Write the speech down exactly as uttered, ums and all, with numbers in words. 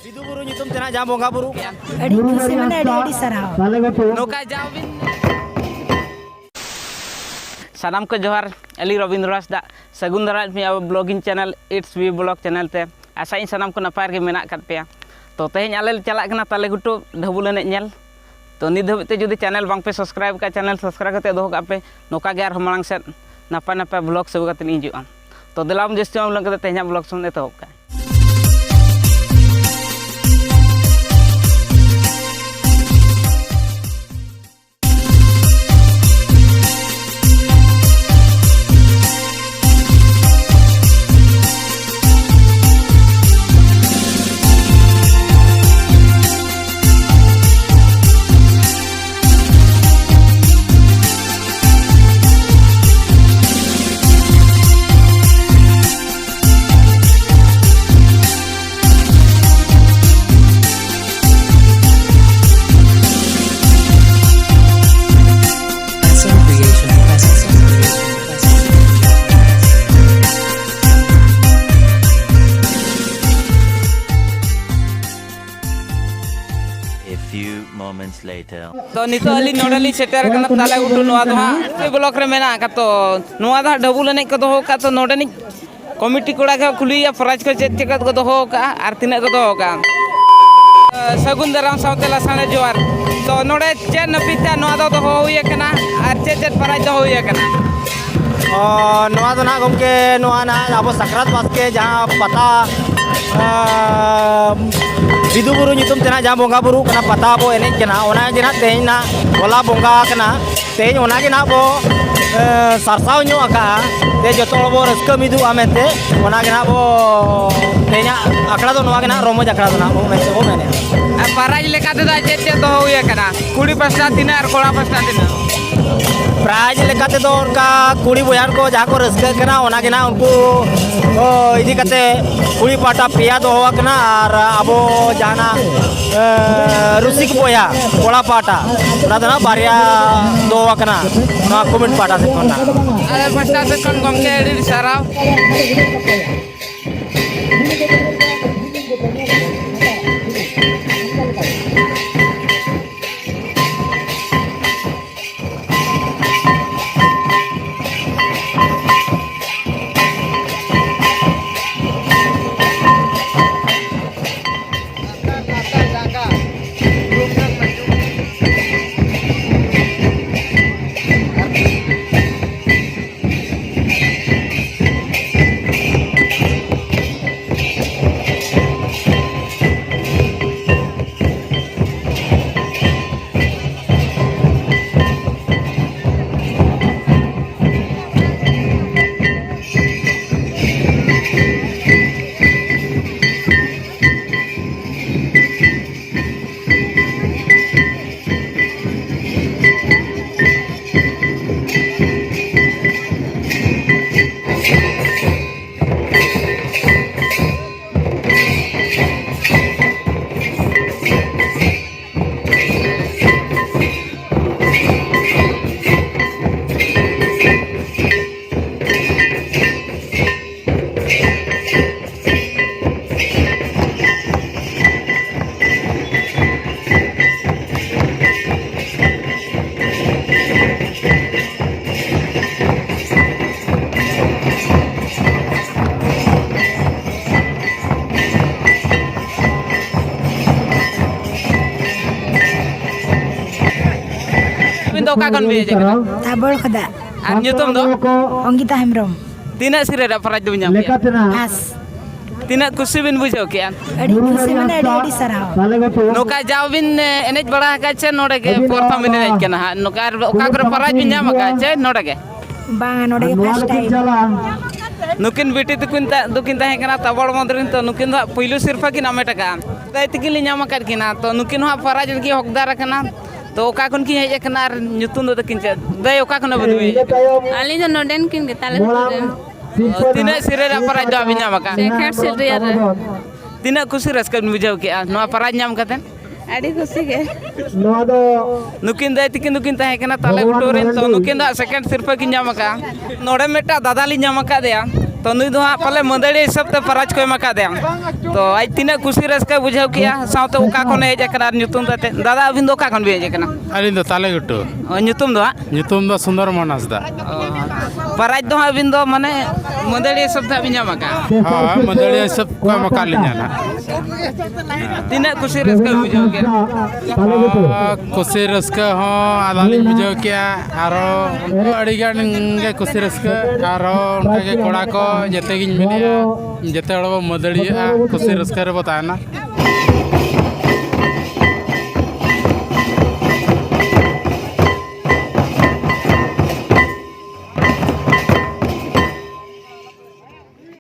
ᱵᱤᱫᱩ ᱵᱩᱨᱩ ᱧᱩᱛᱩᱢ ᱛᱮ ᱱᱟᱜ ᱡᱟᱦᱟᱸ ᱵᱚᱸᱜᱟ ᱵᱩᱨᱩ᱾ ᱟᱹᱰᱤ ᱠᱩᱥᱤ, ᱢᱟᱱᱮ ᱟᱹᱰᱤ ᱟᱹᱰᱤ ᱥᱟᱨᱦᱟᱣ᱾ ᱱᱚᱝᱠᱟ ᱡᱟᱣ ᱵᱤᱱ᱾ ᱥᱟᱱᱟᱢ ᱠᱚ ᱡᱚᱦᱟᱨ, ᱟᱹᱞᱤᱧ ᱨᱚᱵᱤᱱᱫᱨᱚ ᱦᱟᱸᱥᱫᱟ, ᱥᱟᱹᱜᱩᱱ ᱫᱟᱨᱟᱢ ᱢᱤᱭᱟ ᱟᱵᱚ vlogging channel It's We Vlog channel ᱛᱮ᱾ ᱟᱥᱟᱭᱟᱹᱧ ᱥᱟᱱᱟᱢ ᱠᱚ ᱱᱟᱯᱟᱭ ᱨᱮᱜᱮ ᱢᱮᱱᱟᱜ ᱟᱠᱟᱫ ᱯᱮᱭᱟ᱾ ᱛᱚ ᱛᱮᱦᱮᱧ ᱟᱞᱮ ᱞᱮ ᱪᱟᱞᱟᱜ ᱠᱟᱱᱟ ᱛᱟᱞᱮ ᱜᱷᱩᱴᱩ ᱰᱷᱟᱹᱵᱩᱞ ᱮᱱᱮᱡ ᱧᱮᱞ᱾ ᱛᱚ ᱱᱤᱛ ᱫᱷᱟᱹᱵᱤᱡ ᱛᱮ ᱡᱩᱫᱤ channel ᱵᱟᱝ ᱯᱮ subscribe ᱠᱟᱜᱼᱟ, channel subscribe ᱠᱟᱛᱮ ᱫᱚᱦᱚ ᱠᱟᱜ ᱯᱮ᱾ ᱱᱚᱝᱠᱟ ᱜᱮ ᱟᱨᱦᱚᱸ ᱢᱟᱲᱟᱝ ᱥᱮᱫ ᱱᱟᱯᱟᱭ ᱱᱟᱯᱟᱭ vlog ᱥᱮᱵᱟ ᱠᱟᱛᱮ ᱞᱤᱧ ᱦᱤᱡᱩᱜᱼᱟ᱾ ᱛᱚ ᱫᱮᱞᱟ ᱵᱚᱱ ᱡᱟᱹᱥᱛᱤ ᱵᱟᱝ ᱵᱤᱞᱚᱢ ᱠᱟᱛᱮ ᱛᱮᱦᱮᱧᱟᱜ vlog ᱥᱮᱵᱚᱱ ᱮᱛᱚᱦᱚᱵ ᱠᱟᱜᱼᱟ᱾ A few moments later. ᱛᱚ ᱱᱤᱛᱚᱜ ᱟᱹᱞᱤᱧ ᱱᱚᱰᱮ ᱞᱤᱧ ᱥᱮᱴᱮᱨ ᱟᱠᱟᱱᱟ ᱛᱟᱞᱮ ᱜᱷᱩᱴᱩ, ᱱᱚᱣᱟ ᱫᱚ ᱦᱟᱸᱜ ᱵᱞᱚᱠ ᱨᱮ ᱢᱮᱱᱟᱜ ᱟᱠᱟᱫ᱾ ᱛᱚ ᱱᱚᱣᱟ ᱫᱚ ᱦᱟᱸᱜ ᱰᱷᱟᱹᱵᱩᱞ ᱮᱱᱮᱡ ᱠᱚ ᱫᱚᱦᱚ ᱟᱠᱟᱫ᱾ ᱛᱚ ᱱᱚᱰᱮᱱᱤᱡ ᱠᱚᱢᱤᱴᱤ ᱠᱚᱲᱟ ᱜᱮ ᱠᱩᱞᱤᱭᱮᱭᱟ ᱯᱨᱟᱭᱤᱡᱽ ᱠᱚ ᱪᱮᱫ ᱪᱮᱫ ᱠᱚ ᱫᱚᱦᱚ ᱟᱠᱟᱫᱼᱟ ᱟᱨ ᱛᱤᱱᱟᱹᱜ ᱠᱚ ᱫᱚᱦᱚ ᱟᱠᱟᱫᱼᱟ᱾ ᱥᱟᱹᱜᱩᱱ ᱫᱟᱨᱟᱢ ᱥᱟᱶᱛᱮ ᱞᱟᱥᱟᱲᱦᱮᱫ ᱡᱚᱦᱟᱨ᱾ ᱛᱚ ᱱᱚᱰᱮ ᱪᱮᱫ ᱱᱟᱹᱯᱤᱛ ᱛᱮ ᱱᱚᱣᱟ ᱫᱚ ᱫᱚᱦᱚ ᱦᱩᱭ ᱟᱠᱟᱱᱟ ᱟᱨ ᱪᱮᱫ ᱪᱮᱫ ᱯᱨᱟᱭᱤᱡᱽ ᱫᱚᱦᱚ ᱦᱩᱭ ᱟᱠᱟᱱᱟ? ᱚ, ᱱᱚᱣᱟ ᱫᱚ ᱱᱟᱦᱟᱜ ᱜᱚᱢᱠᱮ, ᱱᱚᱣᱟ ᱱᱟᱦᱟᱜ ᱟᱵᱚ ᱥᱟᱠᱨᱟᱛ ᱵᱟᱥᱠᱮ ᱡᱟᱦᱟᱸ ᱯᱟᱛᱟ, ᱟᱸ, ᱵᱤᱫᱩ ᱵᱩᱨᱩ ᱧᱩᱛᱩᱢ ᱛᱮ ᱱᱟᱦᱟᱜ ᱡᱟᱦᱟᱸ ᱵᱚᱸᱜᱟ ᱵᱩᱨᱩ ᱠᱟᱱᱟ, ᱯᱟᱛᱟ ᱵᱚ ᱮᱱᱮᱡ ᱠᱟᱱᱟ, ᱚᱱᱟ ᱜᱮ ᱱᱟᱦᱟᱜ ᱛᱮᱦᱮᱧ ᱱᱟᱦᱟᱜ ᱦᱚᱞᱟ ᱵᱚᱸᱜᱟ ᱠᱟᱱᱟ᱾ ᱛᱮᱦᱮᱧ ᱚᱱᱟ ᱜᱮ ᱱᱟᱦᱟᱜ ᱵᱚ, ᱮᱸ, ᱥᱟᱨᱥᱟᱣ ᱧᱚᱜ ᱟᱠᱟᱜᱼᱟ, ᱛᱮ ᱡᱚᱛᱚ ᱦᱚᱲ ᱵᱚ ᱨᱟᱹᱥᱠᱟᱹ ᱢᱤᱫᱚᱜᱼᱟ ᱢᱮᱱᱛᱮ᱾ ᱚᱱᱟ ᱜᱮ ᱱᱟᱦᱟᱜ ᱵᱚ, ᱛᱮᱦᱮᱧᱟᱜ ᱟᱠᱷᱲᱟ ᱫᱚ ᱱᱚᱣᱟ ᱜᱮ ᱱᱟᱦᱟᱜ ᱨᱚᱢᱚᱡᱽ ᱟᱠᱷᱲᱟ ᱫᱚ ᱱᱟᱦᱟᱜ ᱵᱚ ᱢᱮᱱᱛᱮ ᱵᱚ ᱢᱮᱱᱮᱫᱼᱟ᱾ ᱟᱨ ᱯᱨᱟᱭᱤᱡᱽ ᱞᱮᱠᱟ ᱛᱮᱫᱚ ᱪᱮᱫ ᱪᱮᱫ ᱫᱚᱦᱚ ᱦᱩᱭ ᱟᱠᱟᱱᱟ? ᱠᱩᱲᱤ ᱯᱟᱥᱴᱟ ᱛᱤᱱᱟᱹᱜ ᱟᱨ ᱠᱚᱲᱟ ᱯᱟᱥᱴᱟ ᱛᱤᱱᱟᱹᱜ? ᱯᱨᱟᱭᱤᱡᱽ ᱞᱮᱠᱟ ᱛᱮᱫᱚ ᱚᱱᱠᱟ ᱠᱩᱲᱤ ᱵᱚᱭᱦᱟ ᱠᱚ ᱡᱟᱦᱟᱸ ᱠᱚ ᱨᱟᱹᱥᱠᱟᱹᱜ ᱠᱟᱱᱟ, ᱚᱱᱟ ᱜᱮ ᱱᱟᱦᱟᱜ ᱩᱱᱠᱩ ᱠᱚ ᱤᱫᱤ ᱠᱟᱛᱮ ᱠᱩᱲᱤ ᱯᱟᱦᱴᱟ ᱯᱮᱭᱟ ᱫᱚᱦᱚ ᱟᱠᱟᱱᱟ, ᱟᱨ ᱟᱵᱚ ᱡᱟᱦᱟᱱᱟᱜ, ᱮ, ᱨᱩᱥᱤᱠ ᱵᱚᱭᱦᱟ ᱠᱚᱲᱟ ᱯᱟᱦᱴᱟ, ᱚᱱᱟ ᱫᱚ ᱱᱟᱦᱟᱜ ᱵᱟᱨᱭᱟ ᱫᱚᱦᱚ ᱟᱠᱟᱱᱟ ᱱᱚᱣᱟ ᱠᱚᱢᱤᱴᱤ ᱯᱟᱦᱴᱟ ᱥᱮᱫ ᱠᱷᱚᱱ ᱱᱟᱦᱟᱜ᱾ ᱟᱞᱮ ᱯᱟᱥᱴᱟ ᱥᱮᱫ ᱠᱷᱚᱱ ᱜᱚᱢᱠᱮ ᱟᱹᱰᱤ ᱟᱹᱰᱤ ᱥᱟᱨᱦᱟᱣ᱾ ᱚᱠᱟ ᱠᱷᱚᱱ ᱵᱤᱱ ᱦᱮᱡ ᱟᱠᱟᱱᱟ? ᱛᱟᱵᱚᱲ ᱠᱷᱚᱫᱟ᱾ ᱟᱨ ᱧᱩᱛᱩᱢ ᱫᱚ? ᱚᱝᱜᱤᱛᱟ ᱦᱮᱢᱵᱨᱚᱢ᱾ ᱛᱤᱱᱟᱹᱜ ᱥᱤᱨᱟᱹ ᱨᱮᱭᱟᱜ ᱯᱨᱟᱭᱤᱡᱽ ᱫᱚᱵᱤᱱ ᱧᱟᱢ ᱠᱮᱜᱼᱟ? ᱯᱟᱥ᱾ ᱛᱤᱱᱟᱹᱜ ᱠᱩᱥᱤ ᱵᱤᱱ ᱵᱩᱡᱷᱟᱹᱣ ᱠᱮᱜᱼᱟ? ᱟᱹᱰᱤ ᱠᱩᱥᱤ, ᱢᱟᱱᱮ ᱟᱹᱰᱤ ᱟᱹᱰᱤ ᱥᱟᱨᱦᱟᱣ᱾ ᱱᱚᱝᱠᱟ ᱡᱟᱣ ᱵᱤᱱ, ᱮ, ᱮᱱᱮᱡ ᱵᱟᱲᱟ ᱟᱠᱟᱫ ᱪᱮ ᱱᱚᱰᱮ ᱜᱮ ᱯᱨᱚᱛᱷᱚᱢ ᱵᱤᱱ ᱮᱱᱮᱡ ᱠᱟᱱᱟ ᱦᱟᱸᱜ? ᱱᱚᱝᱠᱟ ᱟᱨ ᱚᱠᱟ ᱠᱚᱨᱮ ᱯᱨᱟᱭᱤᱡᱽ ᱵᱤᱱ ᱧᱟᱢ ᱟᱠᱟᱫ ᱪᱮ ᱱᱚᱰᱮ ᱜᱮ? ᱵᱟᱝᱟ, ᱱᱚᱰᱮ ᱜᱮ ᱯᱷᱟᱥᱴ ᱴᱟᱭᱤᱢ᱾ ᱱᱩᱠᱤᱱ ᱵᱤᱴᱤ ᱛᱟᱹᱠᱤᱱ ᱛᱟ-, ᱫᱚᱠᱤᱱ ᱛᱟᱦᱮᱸ ᱠᱟᱱᱟ ᱛᱟᱵᱚᱲ ᱵᱚᱸᱫᱽ ᱨᱮᱱ, ᱛᱚ ᱱᱩᱠᱤᱱ ᱫᱚ ᱦᱟᱸᱜ ᱯᱩᱭᱞᱩ ᱥᱤᱨᱯᱷᱟᱹ ᱠᱤᱱ ᱦᱟᱢᱮᱴ ᱟᱠᱟᱫᱼᱟ᱾ ᱫᱟᱹᱭ ᱛᱟᱹᱠᱤᱱ ᱞᱤᱧ ᱧᱟᱢ ᱟᱠᱟᱫ ᱠᱤᱱᱟ, ᱛᱚ ᱱᱩᱠᱤᱱ ᱦᱚᱸ ᱦᱟᱸᱜ ᱯᱨᱟᱭᱤᱡᱽ ᱨᱮᱠᱤᱱ ᱦᱚᱠᱫᱟᱨ ᱟᱠᱟᱱᱟ᱾ ᱛᱚ ᱚᱠᱟ ᱠᱷᱚᱱ ᱠᱤᱱ ᱦᱮᱡ ᱟᱠᱟᱱᱟ ᱟᱨ ᱧᱩᱛᱩᱢ ᱫᱚ ᱛᱟᱹᱠᱤᱱ ᱪᱮᱫ? ᱫᱟᱹᱭ, ᱚᱠᱟ ᱠᱷᱚᱱ ᱵᱤᱱ ᱦᱮᱡ ᱟᱠᱟᱱᱟ? ᱟᱹᱞᱤᱧ ᱫᱚ ᱱᱚᱰᱮᱱ ᱠᱤᱱ ᱜᱮ, ᱛᱟᱞᱮ ᱜᱷᱩᱴᱩ ᱨᱮᱱ᱾ ᱚ, ᱛᱤᱱᱟᱹᱜ ᱥᱤᱨᱟᱹ ᱨᱮᱭᱟᱜ ᱯᱨᱟᱭᱤᱡᱽ ᱫᱚ ᱦᱟᱸᱜ ᱵᱤᱱ ᱧᱟᱢ ᱟᱠᱟᱫᱼᱟ? ᱥᱮᱠᱷᱮᱱᱰ ᱥᱤᱨᱤᱭᱟ ᱨᱮ᱾ ᱛᱤᱱᱟᱹᱜ ᱠᱩᱥᱤ ᱨᱟᱹᱥᱠᱟᱹ ᱵᱤᱱ ᱵᱩᱡᱷᱟᱹᱣ ᱠᱮᱜᱼᱟ ᱱᱚᱣᱟ ᱯᱨᱟᱭᱤᱡᱽ ᱧᱟᱢ ᱠᱟᱛᱮ? ᱟᱹᱰᱤ ᱠᱩᱥᱤ ᱜᱮ᱾ ᱱᱩᱠᱤᱱ ᱫᱟᱹᱭ ᱛᱟᱹᱠᱤᱱ ᱫᱚᱠᱤᱱ ᱛᱟᱦᱮᱸ ᱠᱟᱱᱟ ᱛᱟᱞᱮ ᱜᱷᱩᱴᱩ ᱨᱮᱱ, ᱛᱚ ᱱᱩᱠᱤᱱ ᱫᱚ ᱦᱟᱸᱜ ᱥᱮᱠᱮᱱᱰ ᱥᱤᱨᱯᱟᱹ ᱠᱤᱱ ᱧᱟᱢ ᱟᱠᱟᱫᱼᱟ᱾ ᱱᱚᱰᱮ ᱢᱤᱫᱴᱟᱝ ᱫᱟᱫᱟ ᱞᱤᱧ ᱧᱟᱢ ᱟᱠᱟᱫᱮᱭᱟ, ᱛᱚ ᱱᱩᱭ ᱫᱚ ᱦᱟᱸᱜ ᱯᱟᱞᱮ ᱢᱟᱹᱫᱟᱹᱲᱤᱭᱟᱹ ᱦᱤᱥᱟᱹᱵ ᱛᱮ ᱯᱨᱟᱭᱤᱡᱽ ᱠᱚ ᱮᱢ ᱟᱠᱟᱫᱮᱭᱟ᱾ ᱛᱚ ᱟᱡ ᱛᱤᱱᱟᱹᱜ ᱠᱩᱥᱤ ᱨᱟᱹᱥᱠᱟᱹ ᱵᱩᱡᱷᱟᱹᱣ ᱠᱮᱜᱼᱟ, ᱥᱟᱶᱛᱮ ᱚᱠᱟ ᱠᱷᱚᱱᱮ ᱦᱮᱡ ᱟᱠᱟᱱᱟ ᱟᱨ ᱧᱩᱛᱩᱢ ᱛᱟᱛᱮ? ᱫᱟᱫᱟ, ᱟᱹᱵᱤᱱ ᱫᱚ ᱚᱠᱟ ᱠᱷᱚᱱ ᱵᱤᱱ ᱦᱮᱡ ᱟᱠᱟᱱᱟ? ᱟᱹᱞᱤᱧ ᱫᱚ ᱛᱟᱞᱮ ᱜᱷᱩᱴᱩ᱾ ᱚ, ᱧᱩᱛᱩᱢ ᱫᱚ ᱦᱟᱸᱜ? ᱧᱩᱛᱩᱢ ᱫᱚ ᱥᱩᱱᱫᱚᱨ ᱢᱳᱦᱚᱱ ᱦᱟᱸᱥᱫᱟ᱾ ᱚ, ᱯᱨᱟᱭᱤᱡᱽ ᱫᱚ ᱦᱟᱸᱜ ᱟᱹᱵᱤᱱ ᱫᱚ ᱢᱟᱱᱮ ᱢᱟᱹᱫᱟᱹᱲᱤᱭᱟᱹ ᱦᱤᱥᱟᱹᱵ ᱛᱮ ᱦᱟᱸᱜ ᱵᱤᱱ ᱧᱟᱢ ᱟᱠᱟᱫᱼᱟ? ᱦᱳᱭ, ᱢᱟᱹᱫᱟᱹᱲᱤᱭᱟᱹ ᱦᱤᱥᱟᱹᱵ ᱠᱚ ᱮᱢ ᱟᱠᱟᱫ ᱞᱤᱧᱟ ᱱᱟᱦᱟᱜ᱾ ᱛᱤᱱᱟᱹᱜ ᱠᱩᱥᱤ ᱨᱟᱹᱥᱠᱟᱹ ᱵᱩᱡᱷᱟᱹᱣ ᱠᱮᱫᱼᱟ? ᱟᱨ ᱠᱩᱥᱤ ᱨᱟᱹᱥᱠᱟᱹ ᱦᱚᱸ ᱟᱞᱟᱝ ᱞᱤᱧ ᱵᱩᱡᱷᱟᱹᱣ ᱠᱮᱜᱼᱟ, ᱟᱨᱦᱚᱸ ᱩᱱᱠᱩ ᱟᱹᱰᱤ ᱜᱟᱱ ᱜᱮ ᱠᱩᱥᱤ ᱨᱟᱹᱥᱠᱟᱹ, ᱟᱨᱦᱚᱸ ᱚᱱᱠᱟ ᱜᱮ ᱠᱚᱲᱟ ᱠᱚ ᱡᱮᱛᱮ ᱜᱤᱧ ᱢᱮᱱᱮᱜᱼᱟ, ᱡᱮᱛᱮ ᱦᱚᱲ ᱵᱚ ᱢᱟᱹᱫᱟᱹᱲᱤᱭᱟᱹᱜᱼᱟ, ᱠᱩᱥᱤ ᱨᱟᱹᱥᱠᱟᱹ ᱨᱮᱵᱚ ᱛᱟᱦᱮᱱᱟ᱾